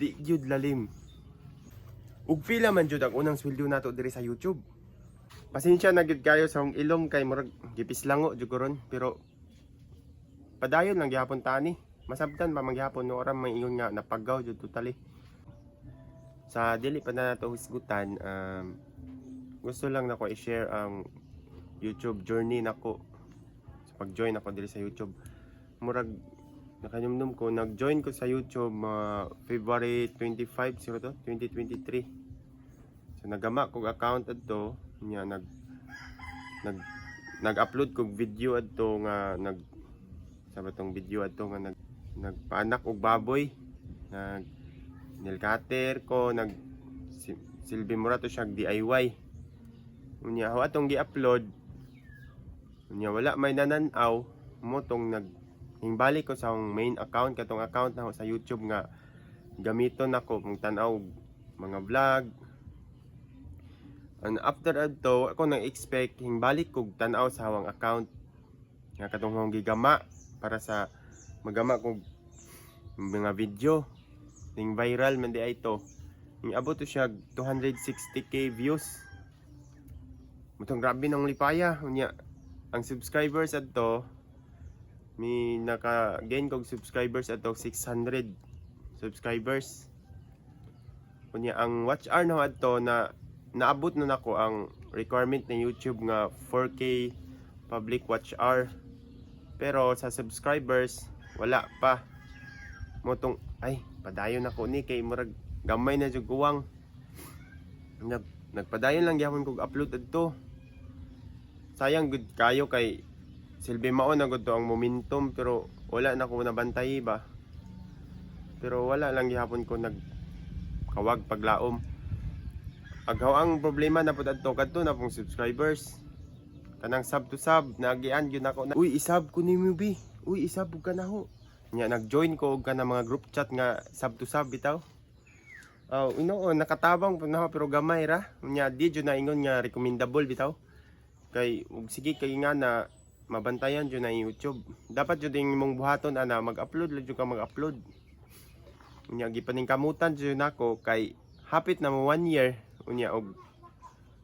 Di gyud lalim. Ug pila man jud ang unang sweldo nato diri sa YouTube? Pasensya na gyud kayo sa akong ilong kay murag gipislango jud ko ron, pero padayon lang gihapon tani. Masabtan pa man gihapon no oram may ingon nga napagaw jud totally. Sa dili pa na nato hisgutan, gusto lang nako i-share ang YouTube journey nako sa pag-join ako diri sa YouTube. Murag nakanumdum ko, nag-join ko sa YouTube mga February 25 siguro to, 2023. So nagama kog account adto nya nag nag nag-upload kog video adto nga nag sa batong video adto nga nag nagpaanak og baboy, nag nail cutter ko, nag silbi mura to siya DIY. Unya ako atong gi-upload, unya wala may nanan-aw. Mo tong nag hingbalik ko sa akong main account, katong account na sa YouTube nga gamiton nako kung tan-aw og mga vlog. And after adto ako nang expect hingbalik kog tan-aw sa awang account nga katong akong gigama para sa magama kog mga video. Ning viral man di ay to, ning abot to siya 260K views. Mutong grabe nang lipaya. Unya ang subscribers adto, mi naka gain kog subscribers adto 600 subscribers. Unya ang watch hour na adto na naabot na nako ang requirement ng YouTube nga 4K public watch hour, pero sa subscribers wala pa. Motong ay padayon nako ni kay murag gamay na jud kuwang. Nagpadayon lang gyapon kog upload adto. Sayang gud kayo kay silbi mao na gud to ang momentum, pero wala na ko nabantay ba, pero wala lang gihapon ko nag kawag paglaom. Aghaw ang problema na pud adto, kadto na pong subscribers, kanang sub to sub nagian gyud nako na, "Uy, isub ko nimo bi, uy, isub ka na ho." Nya nag-join ko og kanang mga group chat nga sub to sub bitaw. Oh, ino nakatabang pud na ako, pero gamay ra. Nya di jud na ingon nga recommendable bitaw. Kay ug sige kay nga na mabantayan jud na YouTube. Dapat jud imong buhaton ana, mag-upload lang jud ka mag-upload. Unya gipaningkamutan jud nako kay hapit na mo one year. Unya og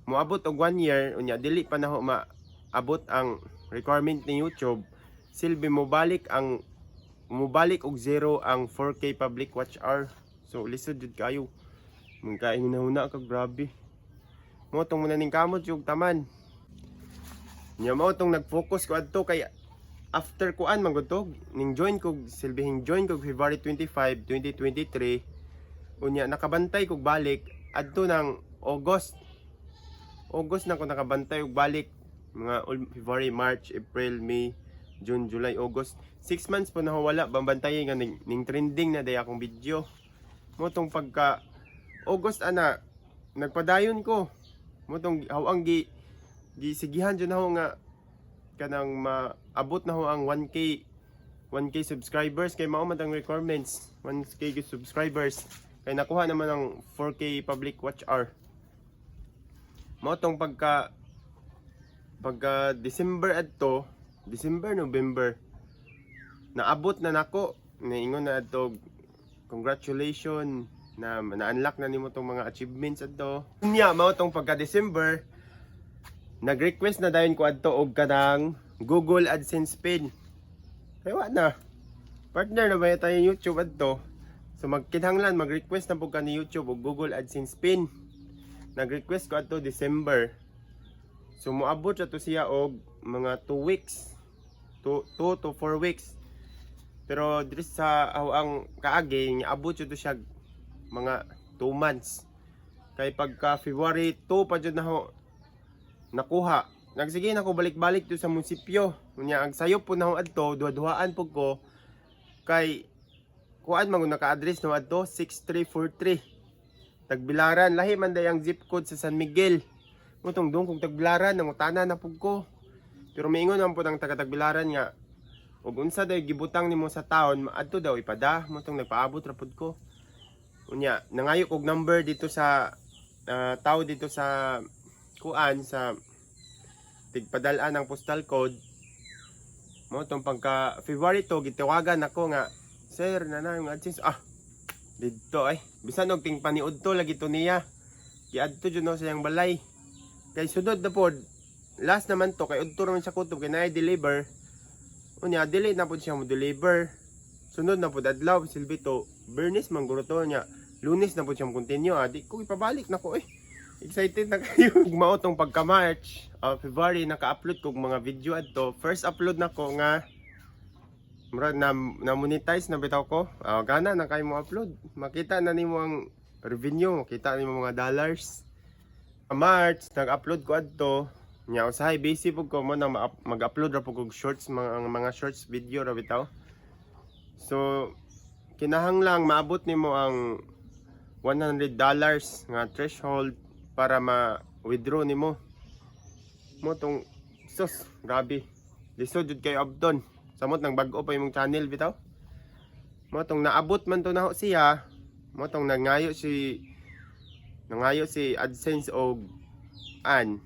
moabot og one year, unya dili pa nako maabot ang requirement ni YouTube, silbi mo balik og zero ang 4K public watch hour. So lisod jud kayo. Mong kainghuna ka, grabe. Mo tong muna ning kamot yung taman. Nya mao tong nag-focus ko adto kay after kuan man gud to, ning join ko, silbihing join ko February 25, 2023. Unya nakabantay kog balik adto ng August. August na ko nakabantay og balik, mga February, March, April, May, June, July, August. 6 months po na wala bambantay nga ning trending na day akong video. Mo tong pagka August ana nagpadayon ko. Mo tong hawang gi gisigihan jud nako nga kanang maabot na ho ang 1K 1K subscribers kay mao man ang requirements, 1K subscribers, kay nakuha naman ang 4K public watch hour. Mao tong pagka pagka December adto, December, November, naabot na nako. Naingon na adto, "Congratulations na na-unlock na nimo tong mga achievements adto." Unya mao tong pagka December, nag-request na dayon ko adto og kanang Google AdSense PIN. Kay wa na. Partner na ba tayo YouTube adto? So magkinahanglan mag-request na pud ka ni YouTube og Google AdSense PIN. Nag-request ko adto December. So moabot siya to siya og mga 2 weeks. 2 to 4 weeks. Pero diri sa ang kaagi, abot jud to siya mga 2 months. Kay pagka February 2 pa jud na ho nakuha. Nagsige na ko balik-balik to sa munisipyo. Unya ang sayop po na ho adto, duha-duhaan pud ko kay kuan man gud naka-address no adto 6343. Tagbilaran, lahi man day ang zip code sa San Miguel. Mutong dong kung Tagbilaran nangutana na pud ko. Pero miingon man pud ang taga Tagbilaran nga ug unsa day gibutang nimo sa taon, adto daw ipada. Mutong nagpaabot ra pud ko. Unya nangayo kog number dito sa tao dito sa kuan sa tigpadal-an ng postal code. Mo tong pagka February to, gitawagan ako nga, "Sir, nana yung AdSense." Ah, Didto ay bisan og ting paniudto lagi to niya. Giadto jud no sa iyang balay. Kay sunod na pod, last naman to kay udto naman siya kutob kay naay deliver. Unya dili na pod siya mo deliver. Sunod na pod adlaw silbi to Bernice man guro to niya. Lunes na pod siya mo continue ah. Di ko ipabalik na ko eh. Excited na kayo. Ug mao tong pagka March, February naka-upload kog mga video adto. First upload nako nga murag na, na monetize na bitaw ko. Ah, gana na kayo mo upload. Makita na nimo ang revenue, makita nimo mga dollars. March nag-upload ko adto. Nya usahay busy pud ko mo na mag-upload ra pud kog shorts, mga shorts video ra bitaw. So kinahanglang maabot nimo ang $100 nga threshold para ma-withdraw nimo. Mo tong sus, grabe. Lisod jud kayo abdon. Samot nang bag-o pa imong channel bitaw. Mo tong naabot man to naho siya. Mo tong nangayo si AdSense og an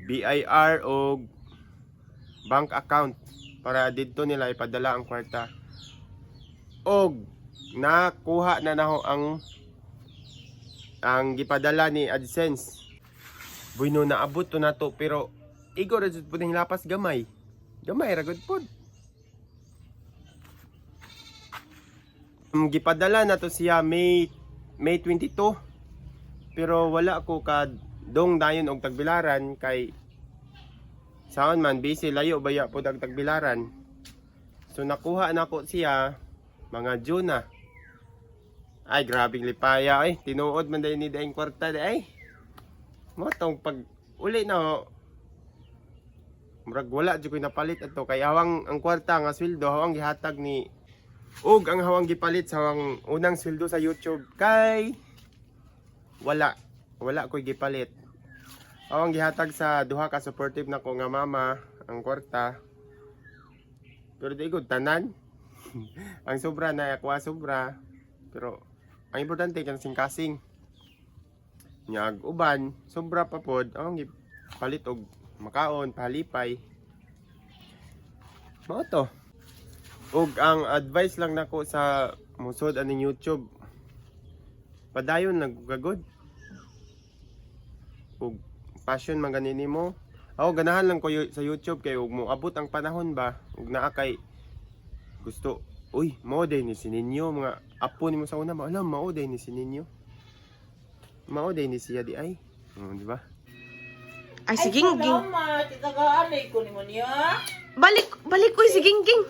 BIR og bank account para didto nila ipadala ang kwarta. Og nakuha na naho ang gipadala ni AdSense. Bueno, naabot to nato pero igo ra jud pud ning lapas gamay. Gamay ra gud pud. Gipadala na to siya May 22. Pero wala ko ka dong dayon og tagbilaran kay saon man busy layo baya pod ang tagbilaran. So nakuha na ko siya mga June na. Ay, grabing lipaya ay. Tinuod man dahil ni daing kwarta di ay. Mo tong pag uli na ho. Murag wala jud ko'y napalit ato kay hawang ang kwarta nga sweldo hawang gihatag ni ug ang hawang gipalit sa hawang unang sweldo sa YouTube kay wala wala ko'y gipalit. Hawang gihatag sa duha ka supportive nako nga mama ang kwarta. Pero di gud tanan. Ang sobra na ako sobra. Pero ang importante kan sing kasing. Nyag uban, sobra pa pod ang gipalit og makaon, palipay. Mao to. Ug ang advice lang nako sa musod aning YouTube, padayon lang gagod. Ug passion man gani nimo. Ako ganahan lang ko sa YouTube kay ug mo abot ang panahon ba ug naa kay gusto, uy, mao day ni si ninyo, mga apo nimo sa una, alam, mao day ni si ninyo, mao day ni siya di ay. Oh, di ba? Ay, si Gingging. Salamat. Itagaan ko ni mo niya. Balik, balik uy, si Gingging.